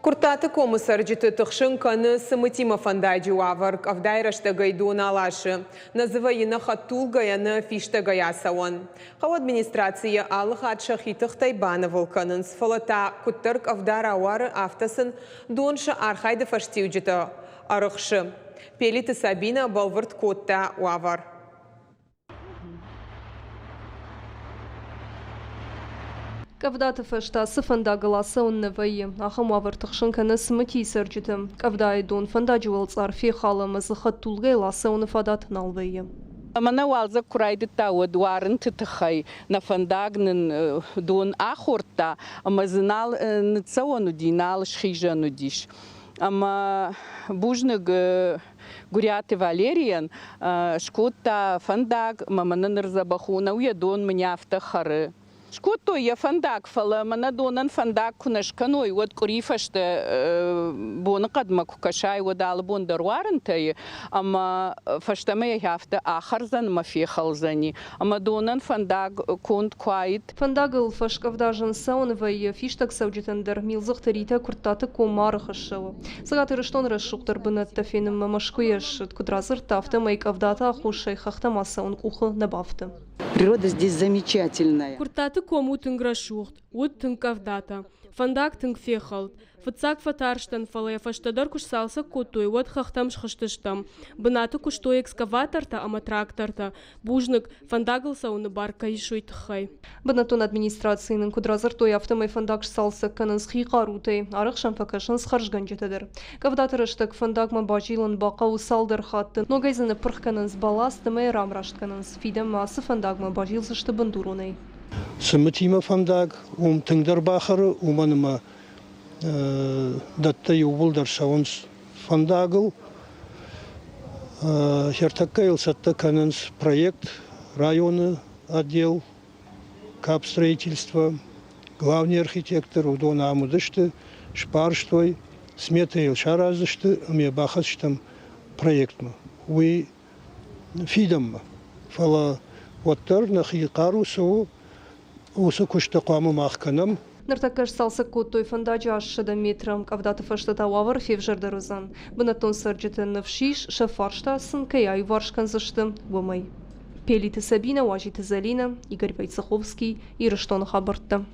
Куырттаты комы цӕрджыты тыхсын кӕны Цымытимӕ фӕндаджы уавӕр. Къӕвдайы рӕстӕгӕй дон аласы. Нӕ дзы вӕййы нӕ хӕдтулгӕйӕ, нӕ фистӕгӕй ацӕуӕн. Хъӕуы администраци йӕ алы хатт сӕхи тыхтӕй банывыл кӕнынц. Фӕлӕ та куыддӕр къӕвда рауары, афтӕ сын дон сӕ архайды фӕстиуджытӕ ӕрыхсы. Пелиты Сабинӕ бӕлвырд кодта уавӕр. Къӕвдаты фӕстӕ цы фӕндагыл ацӕуын нӕ вӕййы, ахӕм уавӕр тыхсын кӕны Цымытийы цӕрджыты. Къӕвдайы дон фӕндаджы уӕлцъар фехалы ӕмӕ дзы хӕдтулгӕйыл ацӕуыны фадат нал вӕййы. Мӕнӕ уалдзӕг куы райдыдта, уӕд уарынты тыххӕй нӕ фӕндаг нын дон ахордта ӕмӕ дзы нал ныццӕуӕн уыди, нал схизӕн уыдис. Ӕмӕ бузныг Гуыриаты Валерийӕн скодта фӕндаг, ӕмӕ мӕнӕ ныр дзӕбӕх у, нӕу йӕ дон мын афтӕ хӕры. Скодтой йӕ фӕндаг, фӕлӕ мӕнӕ донӕн фӕндаг куы нӕ скӕной, уӕд къуыри фӕстӕ боныхъӕдмӕ куы кӕсай, уӕд алы бон дӕр уарынтӕ и, ӕмӕ фӕстӕмӕ йӕхи афтӕ ахӕрдзӕн ӕмӕ фехӕлдзӕни. Ӕмӕ донӕн фӕндаг конд куы уаид. Фӕндагыл фӕскъӕвда зын цӕуын вӕййы, фистӕгцӕуджытӕн дӕр Милдзыхты Ритӕ Куырттаты коммӕ арӕх ссӕуы. Цӕгат Ирыстоны рӕсугъддӕр бынӕттӕ фенынмӕ Мӕскуыйӕ ссыд. Куыд радзырдта, афтӕмӕй къӕвдаты аххосӕй хӕхтӕм ацӕуын къухы нӕ бафты. Природа здесь замечательная. Куырттаты ком у тынг рӕсугъд, уыд тынг къӕвдатӕ. Фӕндаг тынг фехӕлд. Фыццаг фӕтарстӕн, фӕлӕ йӕ фӕстӕдӕр куы сцалцӕг кодтой, уӕд хӕхтӕм схызтыстӕм. Бынаты куыстой экскаватортӕ ӕмӕ трактортӕ. Бузныг, фӕндагыл цӕуыны бар кӕй ис, уый тыххӕй. Бынӕттон администрацийы нын куыд радзырдтой, афтӕмӕй фӕндаг сцалцӕг кӕнынц хи хъарутӕй, арӕх сӕм фӕкӕсынц хӕрзгӕнджытӕ дӕр. Къӕвдаты рӕстӕг фӕндагмӕ базилын бахъӕуы цалдӕр хатты. Ногӕй дзы ныппырх кӕнынц бӕлас, ӕмӕ йӕ рамраст кӕнынц. Фидӕнмӕ ацы фӕндагмӕ базилдзысты бындуронӕй. Цымытимӕ фӕндаг уым тынгдӕр бахӕры, уымӕн ӕмӕ дӕттӕ иууылдӕр цӕуынц фӕндагыл. Ӕртӕккӕ йыл цӕттӕ кӕнынц проект районы отдел капстроительства, главный архитектор, уыдон ам уыдысты, сбарстой, сметӕ йыл сараздзысты ӕмӕ йӕ бахӕсдзыстӕм проектмӕ. Уый фидӕнмӕ. Фӕлӕ уӕддӕр нӕхи хъару цы у, уыцы куысты хъуамӕ мах кӕнӕм. Ныртӕккӕ сцалцӕг кодтой фӕндаджы 800 метры. Къӕвдаты фӕстӕ та уавӕр февзӕрдӕр уыдзӕн. Бынӕттон цӕрджыты ныфс ис, сӕ фарста сын кӕй аиуварс кӕндзысты, уымӕй. Пелиты Сабинӕ, Уазиты Зӕлинӕ, Игорь Войцеховский, Ирыстоны хабӕрттӕ.